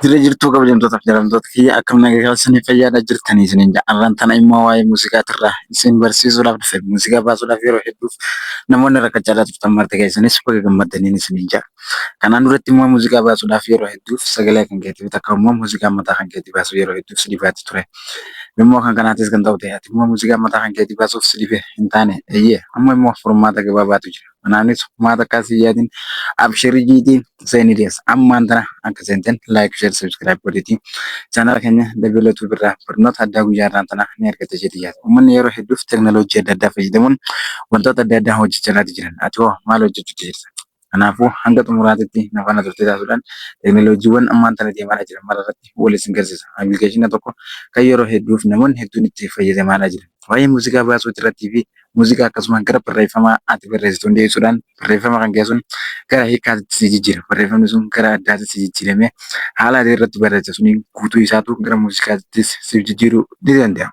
Jirra jirtuu kabajamtootaaf jaallatamtoota kiyya, akkam nagaa keessanii, fayyaadha jirtanii isiniin jedha. Har'aan tana immoo waa'ee muuziqaatirraa isin barsiisuudhaaf dhufe. Muuziqaa baasuudhaaf yeroo hedduuf namoonni rakkachaa turtan marti keessanis baga gammaddaniin isiniin jedha. Kanaan duratti immoo muuziqaa baasuudhaaf yeroo hedduuf sagalee kan keetii takka immoo muuziqaa mataa kan keetii baasuu yeroo hedduuf si dhibaatti ture. Immoo kan kanaatis kan ta'u ta'e, ati immoo muuziqaa mataa kan keetii baasuuf si dhibe hin taane? Eeyyee, amma immoo furmaata gabaabaatu jira. Kanaanis furmaata akkasii yaadin abshirii jiitii seenii deessa. Ammaan tana akka seenteen like, share, subscribe godhiitii chaanala keenya dabalatu birraa barnoota addaa guyyaa irraan tana ni argatta jedhee yaada. Uummanni yeroo hedduuf teekinooloojii adda addaa fayyadamuun wantoota adda addaa hojjechaa jiran. Ati hoo maal hojjechuutti jirta? Kanaafuu hanga xumuraatitti na faana turtee taasisuudhaan teekinooloojiiwwan ammaan tana deemaa jiran mara irratti wal isin garsiisa. Appilikeeshina tokko kan yeroo hedduuf namoonni hedduun itti fayyadamaa jiran. Waa'ee muuziqaa baasuu irrattii fi muuziqaa akkasuma gara barreeffamaa ati barreessitu hundeessuudhaan barreeffama kan kee sun gara hiikkaatti si jijjiira. Barreeffamni sun gara addaatti si jijjiiramee haala ati irratti barreessite suniin guutuu isaatu gara muuziqaattis siif jijjiiruu ni danda'a.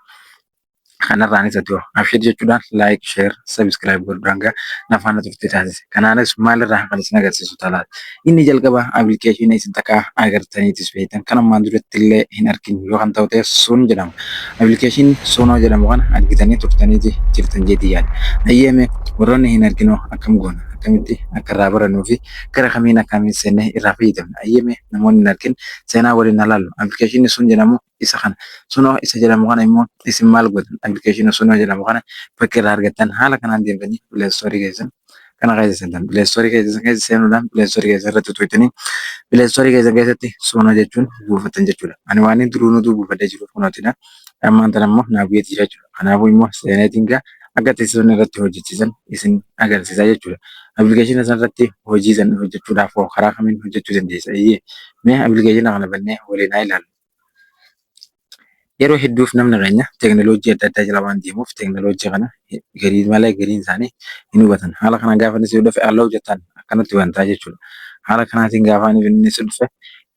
Kanarraanis ati abshir jechuudhaan like, share, subscribe godhuudhaan gaa na faana turte taasise. Kanaanis maalirraa kan isin agarsiisu talaata? Inni jalqaba appilikeeshinii isin takka agartaniitis beektan kan ammaan duratti illee hin argin yoo kan ta'u ta'e sun jedhama. Appilikeeshinii Suno jedhamu kana argitanii turtaniiti jirtan jeetii yaada. Ayyeeme, warroonni hin arginoo akkam goona? Akkamitti akka irraa barannuu fi gara kamiin akkamiin seennee irraa fayyadamna? Ayyeeme, namoonni hin argin seenaa waliin haa laallu. Appilikeeshinii sun jedhamu isa kana. Suno isa jedhamu kana immoo isin maal gootan? Appilikeeshinii Suno jedhamu kana bakka irraa argattan haala kanaan deemtanii Play Store keessan kana keessa seentan. Play Store keessan keessa seenuudhaan Play Store keessan irratti tuqxanii Play Store keessan keessatti Suno jechuun buufattan jechuudha. Ani waan inni duruunutu buufadhee jiru kunootidha. Ammaan tana immoo naa bu'eeti jira jechuudha. Kanaafuu immoo seeneetiin gaa akka teessisonni irratti hojjechiisan isin agarsiisa jechuudha. Appilikeeshina sana irratti hojii san hojjechuudhaaf hoo karaa kamiin hojjechuu dandeessa? Eeyyee, mee appilikeeshina kana bannee waliin haa ilaallu. Yeroo hedduuf namni keenya teekinooloojii adda addaa jala waan deemuuf teekinooloojii kana garii malee gariin isaanii hin hubatan. Haala kanaan gaafa inni si dhufe allow jettaan akkanatti bantaa jechuudha. Haala kanaatiin gaafa inni si dhufe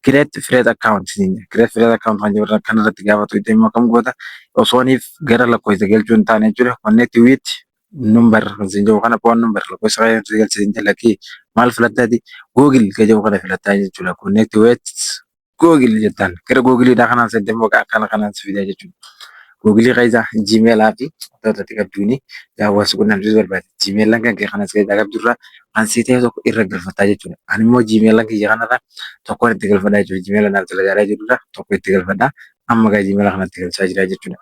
create free account siin jedha. Create free account kan jedhu kanarratti gaafa tuqxe immoo akkam goota? Osooniif gara lakkoofsa galchuu hin taane jechuudha. Connect with number kan siin jedhu kana, phone number lakkoofsa kan galchisiin jala maal filattaati? Google kan jedhu kana filattaa jechuudha. Connect with Google jettaan gara Googleedhaa kanaan seentee immoo akkana kanaan si fidaa jechuudha. Google keessa Gmailaa fi wantoota ati qabduuni hawaasa quunnamsiisuu barbaade. Gmailan kan kee kanas keessaa qabdurraa kan sii ta'e tokko irra galfattaa jechuudha. Ani immoo Gmailan kiyya kanarra tokkoon itti galfadhaa jechuudha. Gmaila naaf dalagaaraa jirurra tokko itti galfadhaa. Amma gaa Gmaila kanatti galchaa jira jechuudha.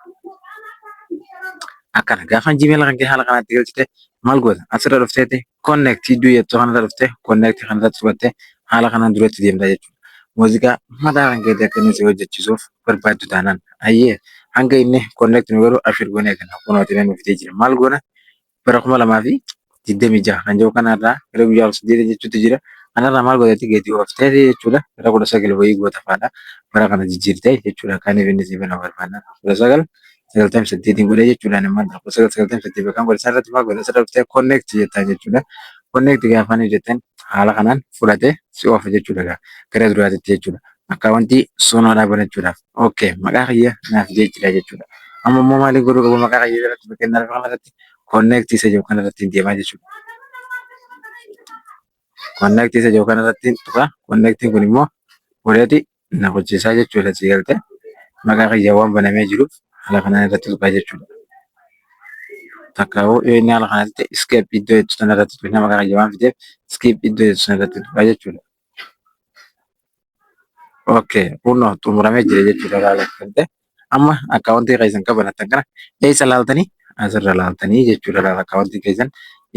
Akkana gaafa Gmaila kan kee haala kanatti galchite maal goota? Asirra dhufteeti connect iddoo jettu kanarra dhuftee connect kanarratti tuqattee haala kanaan duratti deemtaa jechuudha. Muuziqaa mataa kan keetii akka inni si hojjechiisuuf barbaaddu taanaan, hayyee, hanga inni connect nu godhu abshir goonee kana kunooti nu fidee jira. Maal goona? Bara 2026 kan jiru kanarraa gara guyyaa 18 jechuutti jira. Kanarraa maal godhatti gadi ooftee jechuudha. Gara 19 wayii goota faadha. Bara kana jijjiirtee jechuudha. Kan inni si bana barbaadna. 1998n godhee jechuudha. Inni maal 1998 bakka godhe irratti maal godhe? Asirra dhuftee connect jettaan jechuudha. Connect gaafa inni jettan haala kanaan fudhatee si oofa jechuudha gara duraatitti jechuudha. Akkaawuntii Sunoodhaa banachuudhaaf. Okay, maqaa kiyya naaf jira jechuudha. Amma immoo maaliin godhuu qabu? Maqaa kiyya irratti bakka inni kanarratti connect isa jiru kanarratti deemaa jechuudha. Connect isa jiru kanarratti tuqa. Connectiin kun immoo godheeti na hojjechiisaa jechuudha. Si galtee maqaa kiyya waan banamee jiruuf haala kanaan irratti tuqaa jechuudha. Takkaa'uu yoo inni haala kanatti skip iddoo jettu sanarratti tuqna, maqaa kiyya waan fideef skip iddoo jettu sanarratti tuqaa jechuudha. Okay, kunoo xumuramee jira jechuudha haala galtee. Amma akkaawuntii keessan qabanattan kana eessa laaltanii? Asirra laaltanii jechuudha. Laala, akkaawuntii keessan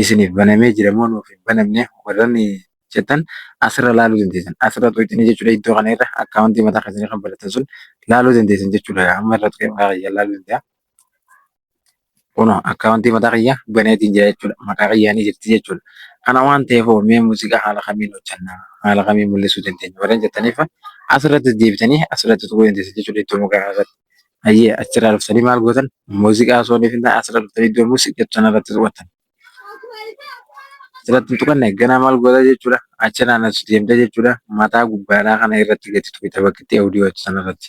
isiniif banamee jira moo nuuf hin banamne warreen jettan asirra laaluu dandeessan. Asirra tuqxanii jechuudha, iddoo kana irra akkaawuntii mataa keessanii kan banatan sun laaluu dandeessan jechuudha. Amma irra tuqee maqaa kiyya laaluu danda'a. Kunoo akkaawuntii mataa kiyya baneetiin jira jechuudha. Maqaa kiyyaanii jirti jechuudha. Kana waan ta'eef mee muuziqaa haala kamiin hojjenna? Haala kamiin mul'isuu dandeenya? Warreen jettaniif asirratti deebitanii asirratti tuquu dandeessan jechuudha iddoo maqaa irratti. Hayyee, achirraa dhuftanii maal gootan? Muuziqaa osoo hin taane asirra dhuftanii iddoo muuziqaa jettu sanarratti tuqattan. Asirratti hin tuqanne ganaa maal goota jechuudha. Achirraan as deemte jechuudha. Mataa gubbaadhaa kana irratti gadi tuqita bakki itti audio jettu sanarratti.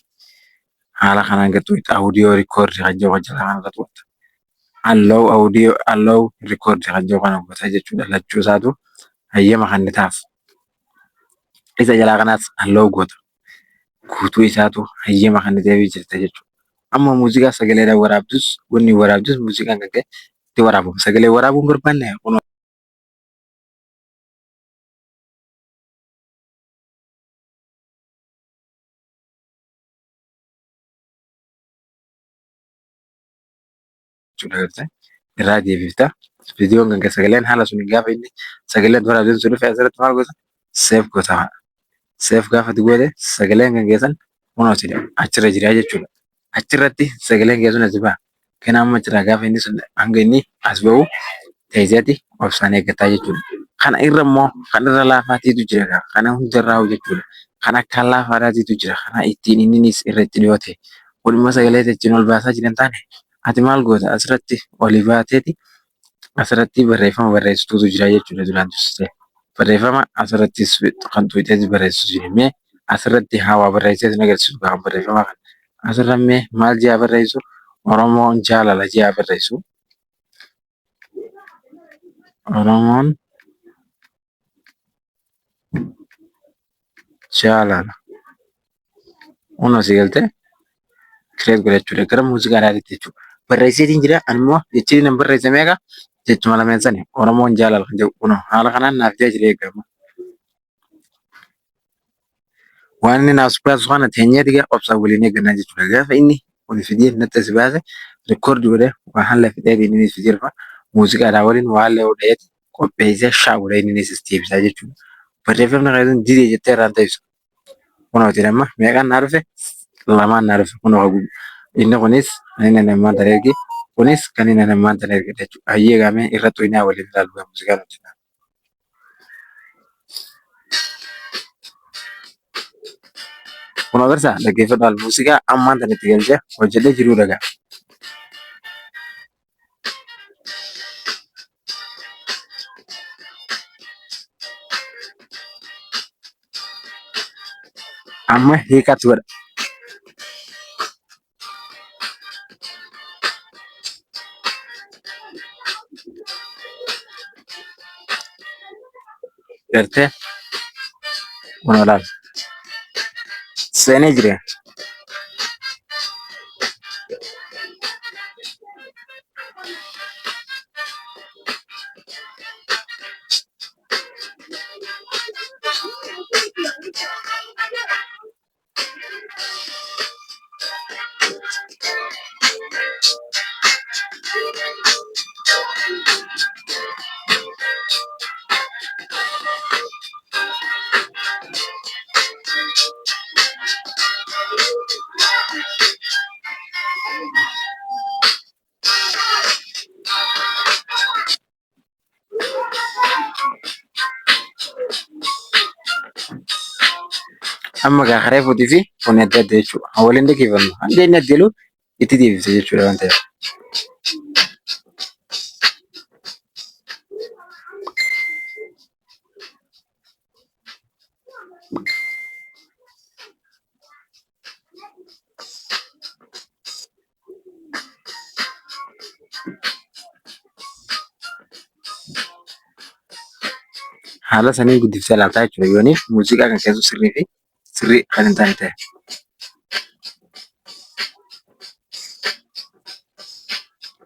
Haala kanaan gadi tuqita, audio record kan jedhu kan jalaa kanarra tuqata. Allow audio, allow record kan jedhu kana goota jechuudha. Lachuu isaatu hayyama kan taaf. Isa jalaa kanaas allow goota. Guutuu isaatu hayyama kenniteefii jirta jechuudha. Amma muuziqaa sagaleedhaan waraabdus wanni waraabdus muuziqaan kan ka'e itti waraabama. Sagalee waraabuu hin barbaanne kunoo jechuudha gartee irraa deebifta. Viidiyoon kan kee sagaleen haala sun gaafa inni sagaleen waraabdeen sun dhufe asirratti maal goota? Seef goota. Seef gaafa ati goote sagaleen kan keessan kunoo sida achirra jira jechuudha. Achirratti sagaleen kee sun asi ba'a. Kanaaf amma achirraa gaafa inni sun hanga inni as ba'u teesseeti obsaan eeggataa jechuudha. Kana irra immoo kan irra laafaatiitu jira gaa. Kana hundarraa jechuudha. Kan akkaan laafaadhaatiitu jira. Kana ittiin inninis irra itti dhiyoo ta'e. Kun immoo sagalee ittiin ol baasaa jiran taane ati maal goota asirratti oli baateeti asirratti barreeffama barreessituutu jira jechuudha duraan dursitee. Barreeffama asirratti kan tuqxeeti barreessitu jira. Mee asirratti haa waa barreessee sin agarsiisu kan barreeffama kana. Asirra mee maal jee haa barreessu? Oromoon jaalala jee haa barreessu. Oromoon jaalala. Kun asii galtee kireet godhachuudha. Gara muuziqaadhaatti jechuudha. Barreesseetiin jira. Ani immoo jechi nan barreesse meeqa? Jechuma lameen sani. Oromoon jaalala kan jedhu kunoo haala kanaan naaf jee jira eegama. Waan inni naaf baasu kana teenyeeti gaa obsaan waliin eeggannaa jechuudha. Gaafa inni kun fidee natti as baase rikoordi godhee waan haala fidee inni fidee dhufa. Muuziqaadhaan waliin waan lee hodheeti qopheessee shaa godhee inni as deebisaa jechuudha. Barreeffamni kana sun didee jettee irraan ta'isu. Kunooti amma meeqaan naa dhufe? Lamaan naa dhufe. Kunoo inni kunis kan inni ammaan tan erge kunis kan inni ammaan tan erge jechuudha. Hayyee gaamee irra xuyinaa waliin ilaalu muuziqaan hojjetaa. Kun agarsaa dhaggeeffadhaa muuziqaa ammaan tan itti galchee hojjedhee jiruu dhagaa. Amma hiikatti godha. Gartee kun olaal seenee jira. Amma gaa karee fuutii fi kun adda adda jechuudha. Kan waliin dhaggeeffannu hanga inni adda jedhu itti deebifte jechuudha waan ta'eef. Haala saniin guddiftee ilaaltaa jechuudha. Yooniif muuziqaa kan keessu sirrii fi sirrii kan hin taane ta'e.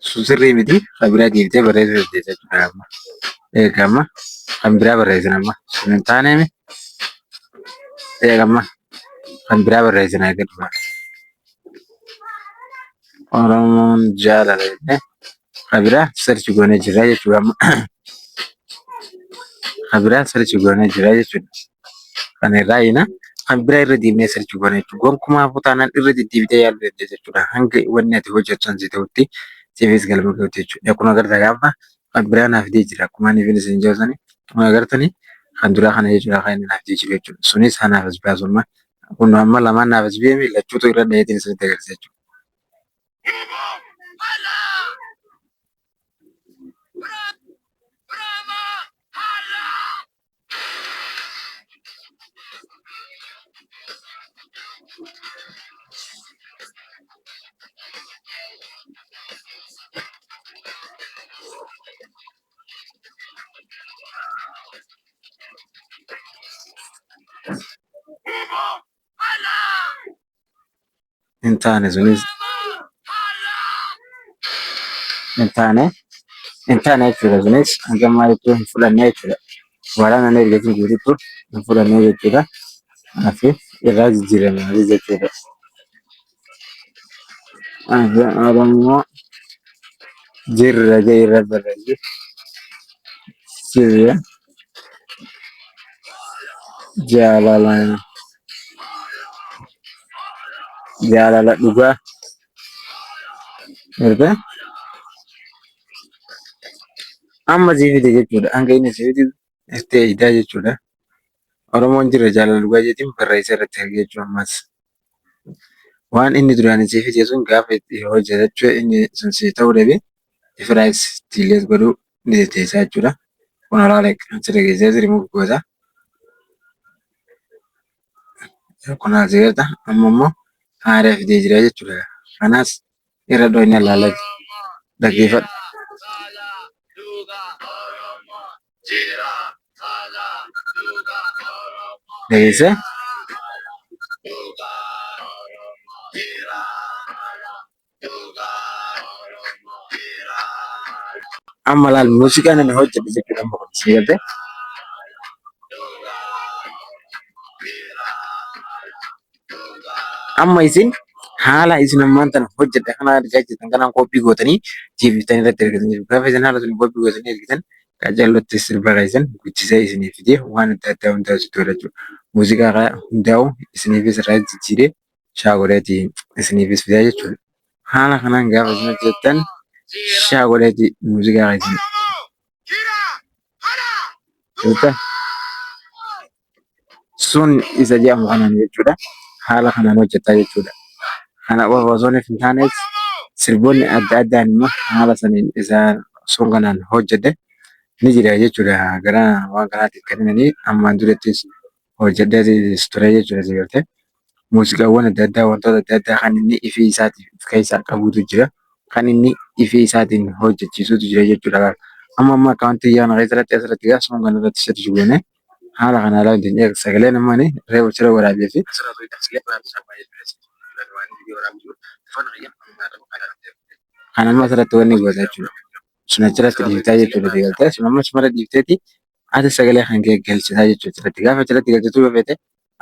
Sun sirrii miti kan biraa deebitee barreessuu dandeessa jechuudha amma. Eega amma kan biraa barreessina amma sun hin taaneemi. Eega amma kan biraa barreessina eega dhufa. Oromoon jaalala jennee kan biraa search goonee jirra jechuudha amma. Kan biraa search goonee jirra jechuudha. Kan irraa hiina kan biraa irra deemnee search goone jechuudha. Gonkumaa taanaan irra deddeebitee yaaluu dandeessa jechuudha. Hanga wanni ati hojjettu san si ta'utti siifis galma ga'utti jechuudha. Akkuma agartan gaafa kan biraa naaf fidee jira. Akkuma ani ifin isin jedhu sani akkuma agartani kan duraa kana jechuudha kan inni naaf fidee jiru jechuudha. Sunis anaaf as baasu amma kun amma lamaan naaf as biyee lachuutu irra dhaheetiin isinitti agarsiisa jechuudha. Hin taane sunis hin taane hin taane jechuudha sunis hanga maalittuu hin fudhanne jechuudha. Waraana inni ergatiin guututti hin fudhanne jechuudha. Kanaaf irraa jijjiirame jechuudha. Oromoo jirra jedhee irra barreessi. Jirra jaalala jaalala dhugaa erga amma sii fide jechuudha. Hanga inni sii fide itti eeydaa jechuudha. Oromoon jirra jaalala dhugaa jeetiin barreessa irratti arge jechuudha ammas. Waan inni duraan sii fide sun gaafa itti hojjetachuu inni sun sii ta'uu dhabe ifiraayis delete godhuu ni dandeessa jechuudha. Kun olaanaa sirra geessee remove goota. Kun asii garta amma immoo haaraa fidee jira jechuudha. Kanaas irra dhoofnee ilaalaa dhaggeeffadhu. Dhageessee? Amma laal muuziqaa namni hojjedhe jechuudha amma kun si galte. Amma isin haala isin ammaan tana hojjedhe kana argaa jirtan kanaan kooppii gootanii deebiftanii irratti ergitan jechuudha. Gaafa isin haala sun kooppii gootanii ergitan qacarrootti sirba keessan guddisee isiniif fidee waan adda addaa hundaa sitti godha jechuudha. Muuziqaa hundaa'u isiniifis irraa jijjiiree shaa godheeti isiniifis fidaa jechuudha. Haala kanaan gaafa isin hojjettan shaa godheeti muuziqaa keessan. Sun isa jedhamu kanaan jechuudha. Haala kanaan hojjetaa jechuudha. Kana qofa osoo hin taanes sirboonni adda addaan immoo haala saniin isa sun kanaan hojjedhe ni jira jechuudha. Gara waan kanaatiif kan inni ammaan durattis hojjedheetis ture jechuudha si galtee. Muuziqaawwan adda addaa wantoota adda addaa kan inni ifii isaatii of keessaa qabutu jira. Kan inni ifii isaatiin hojjechiisutu jira jechuudha. Amma amma akkaawuntii kiyya kana keessatti asirratti egaa sun kana irratti search goone haala kana haala hin sagaleen amma ani reefu sira waraabee fi kan amma asirratti wanni goota jechuudha. Sun achirratti dhiiftaa jechuudha si galtee sun amma sumara dhiifteeti ati sagalee kan kee galchitaa jechuudha achirratti. Gaafa achirratti galchituu yoo feete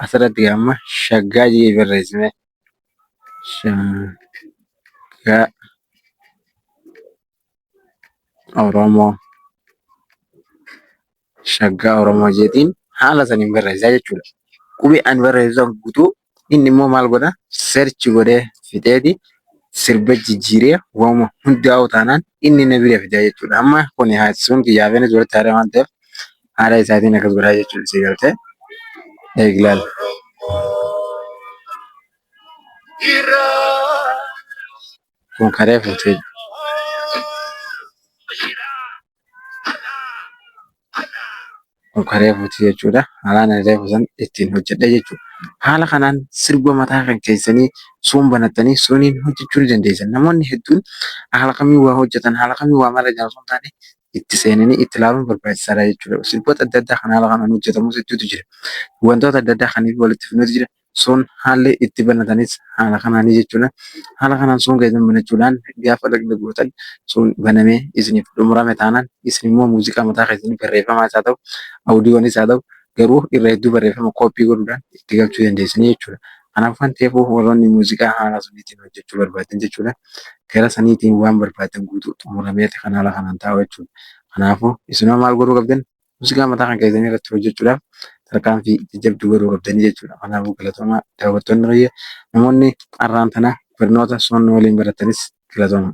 asirratti amma shaggaa jedhee barreessime. Shaggaa Oromoo. Shaggaa Oromoo jeetiin haala saniin barreessaa jechuudha. Qubee ani barreessu san guutuu inni immoo maal godha? Search godhee fixeeti sirba jijjiiree waanuma hundaa'u taanaan inni na bira fida jechuudha. Amma kuni sun kiyyaafeenis walitti haala waan ta'eef haala isaatiin akkas godhaa jechuudha si galtee. Eeglaal. Kun karee fuutee. Kun kan reefuuti jechuudha. Haalaan ani reefu san ittiin hojjedhe jechuudha. Haala kanaan sirba mataa kan keessanii suun banattanii suuniin hojjechuu ni dandeessan. Namoonni hedduun haala kamiin waa hojjetan haala kamiin waa mara osoo hin taane itti seenanii itti ilaaluun barbaachisaadha jechuudha. Sirboota adda addaa kan haala kanaan hojjetamus hedduutu jira. Wantoota adda addaa kan walitti fidnutu jira. Sun haalli itti banatanis haala kanaanii jechuudha. Haala kanaan sun keessan banachuudhaan gaafa dhaqna gootan sun banamee isiniif xumurame taanaan isin immoo muuziqaa mataa keessanii barreeffamaas haa ta'u audiyonis haa ta'u garuu irra hedduu barreeffama kooppii godhuudhaan itti galchuu dandeessanii jechuudha. Kanaaf waan ta'eef warroonni muuziqaa haala suniitiin hojjechuu barbaadan jechuudha. Gara saniitiin waan barbaadan guutuu xumurameeti kan haala kanaan taa'u jechuudha. Kanaafuu isinoo maal godhuu qabdan? Muuziqaa mataa kan keessanii irratti hojjechuudhaaf tarkaanfii jajjabduu godhuu qabdanii jechuudha. Kanaafuu galatoomaa daawwattoonni kiyya namoonni har'aan tana barnoota soon waliin baratanis galatoomaa.